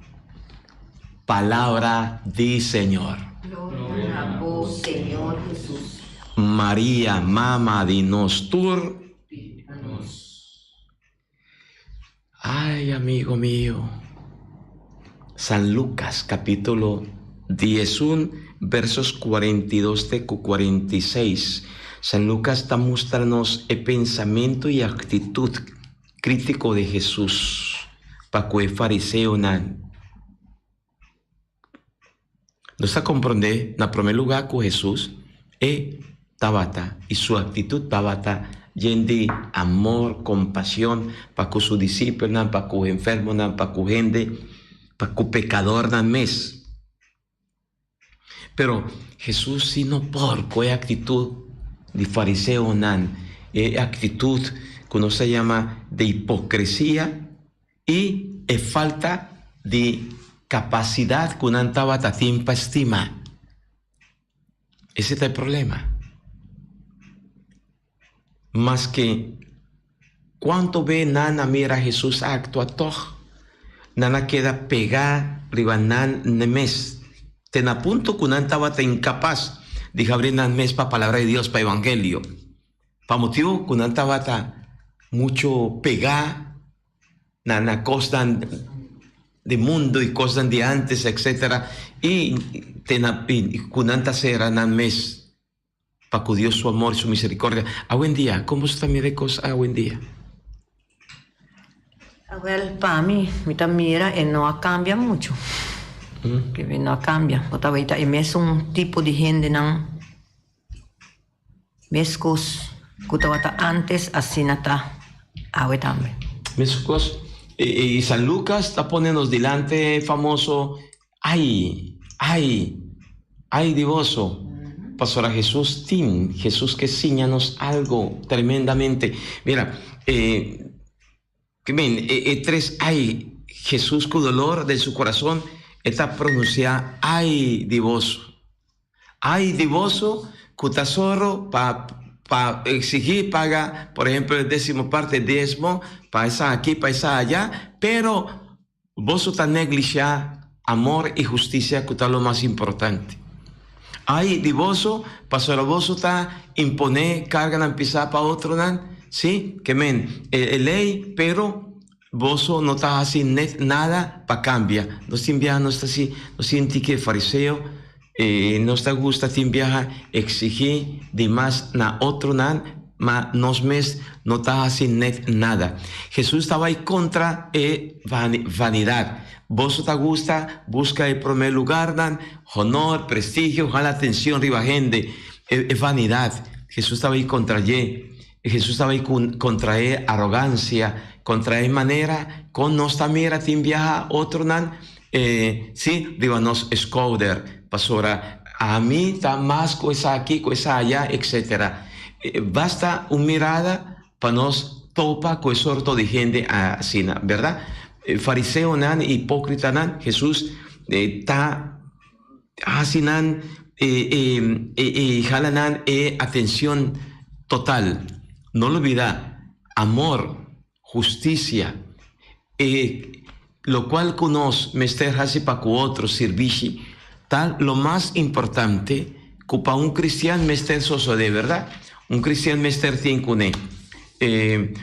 [SPEAKER 1] Palabra di Señor.
[SPEAKER 2] Gloria na bo, Señor Jesus.
[SPEAKER 1] Maria, Mama di nos tur.
[SPEAKER 2] Pidi pa nos.
[SPEAKER 1] Ay, amigo mio. San Lucas capítulo 11 versos 42 te cu 46. San Lucas ta mustra nos e pensamento y actitud crítico de Jesús pa cu e fariseonan. Nos ta komprondé na promé lugá ku Hesus e tabata i su aktitut tabata yen di amor, kompashon pa ku su disipelnan, pa ku enfermonan, pa ku hende, pa ku pekadornan mes. Pero Hesus si no por ku e aktitut di fariseonan, e aktitut ku nos ta yama di hipokresia I e falta di kapasidat ku nan tabata tin pa stima. Ese ta e problema. Maske kuantu be nan a mira Hesus a aktua tòg, nan a keda pegá riba nan mes, te na punto ku nan tabata inkapas di habri nan mes pa Palabra di Dios, pa Evangelio. Pa motibu ku nan tabata muchu pegá na na kosnan di mundu i kosnan di ántes etsetera i te na ku nan ta sera nan mes pa ku Dios su amor i su miserikòrdia. Awendia, kon boso ta mira e kos awendia?
[SPEAKER 2] Awel, pa mi, mi ta mira e no a cambia mucho. E no a cambia. Bo ta weta e mesun tipo di hendenan. Meskos ku tabata ántes, asina ta awe tambe.
[SPEAKER 1] Meskos, i San Lukas ta pone nos dilanti e famoso Ai, ai, ai di boso! Pasobra Hesus tin, Hesus ke siña nos algo tremendamente. Mira, e. Ke men, e, e tres ai, Hesus ku dolor den su kurason, E ta pronunsiá, Ai di boso! Ai di boso ku ta sòru pa pa eksigí paga, por ehempel, e désimo parte, diesmo, pa esaki, pa esaya, pero boso ta neglishá amor i hustisia ku ta lo mas importante. Ai di boso, pasobra boso ta imponé karganan pisá pa otronan, sí, ke men e lei, pero Boso no ta hasi net nada pa kambia. Nos tin biaha nos ta si, nos sinti ke fariseo i nos ta gusta tin biaha eksigí di mas na otronan, ma nos mes no ta hasi net nada. Hesus ta bai kontra e vanidat. Boso ta gusta buska e promé lugarnan, honor, prestigio, hala atenshon riba hende. E vanidat. Hesus ta bai kontra dje. Hesus ta bai kontra e arogansia, kontra e manera kon nos ta mira tin biaha otronan, sí, riba nos skouder, pasobra ami ta mas ku esaki, ku esaya, etsetera. Basta un mirada pa nos topa ku e sorto di hende asina, bèrdat? Fariseonan i hipókritanan, Hesus ta Hasi nan e hala nan e atencion total. No lubida, amor, husticia, e locual cu nos mester hasi pa cu otro, sirbishi, ta lo mas importante cu pa un cristian mester sosode, verdad? Un cristian mester tin cune.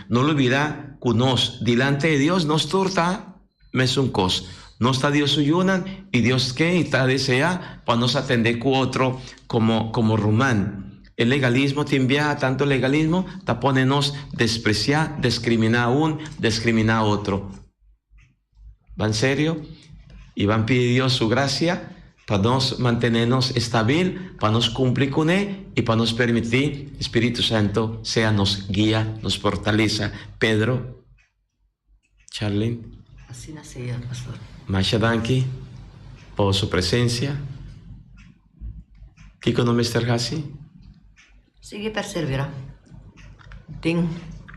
[SPEAKER 1] No lubida cu nos, dilante di Dios, nos tur ta Mesun kos, nos ta Dios su yunan i Dios ke i ta deseá pa nos atendé ku otro komo komo ruman. E legalismo tin biaha tantu legalismo ta pone nos despresiá, deskriminá un, deskriminá otro. Ban serio i ban pidi Dios su grasia pa nos mantené nos estabil, pa nos kumpli kuné i pa nos permití Spiritu Santu sea nos guia, nos fortalesa. Pedro. Charlene.
[SPEAKER 2] Asina sea, pastor.
[SPEAKER 1] Masha danki pa boso presencia. Kiko no mester haci?
[SPEAKER 2] Sigui perseverá den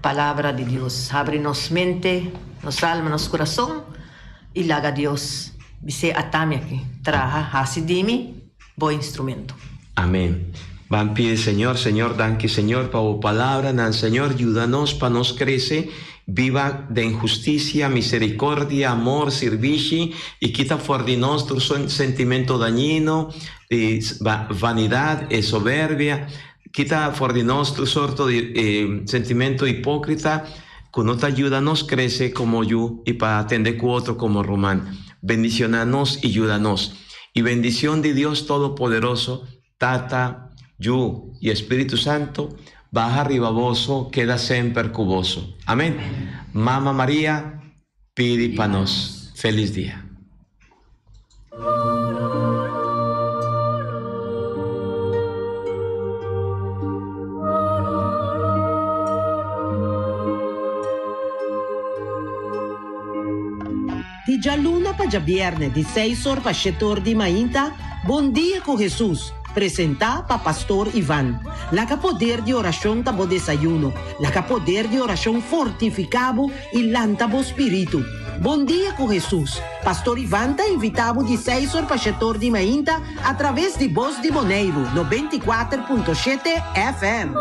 [SPEAKER 2] Palabra di Dios. Habri nos mente, nos alma, nos kurason i laga Dios bis'é atami aki, traha, hasi di mi bo instrumento.
[SPEAKER 1] Amen. Ban pidi Señor, Señor danki Señor pa bo palabranan Señor yuda nos pa nos crece biba den husticia, misericordia, amor, sirbishi y kita for di nos tur sentimento dañino di vanidad e soberbia kita for di nos tur sorto di sentimento hipocrita cu no ta yuda nos crece como yu y pa atende cu otro como ruman. Bendiciona nos y yuda nos. Y bendicion di Dios Todopoderoso, Tata, Yu y Espíritu Santo, baha riba boso, keda semper cu boso. Amen. Mama Maria, pidi pa nos. Feliz dia.
[SPEAKER 7] Di djaluna pa djabierne di seis or pa shete or di mainta, Bon Dia ku Hesus, presentá pa Pastor Ivan. Laga poder di orashon ta bo desayuno, laga poder di orashon fortifiká bo i lanta bo spiritu. Bon Dia ku Hesus, Pastor Ivan ta invitá bo di seis or pa shete or di mainta atraves di Bos di Boneiru 94.7 FM.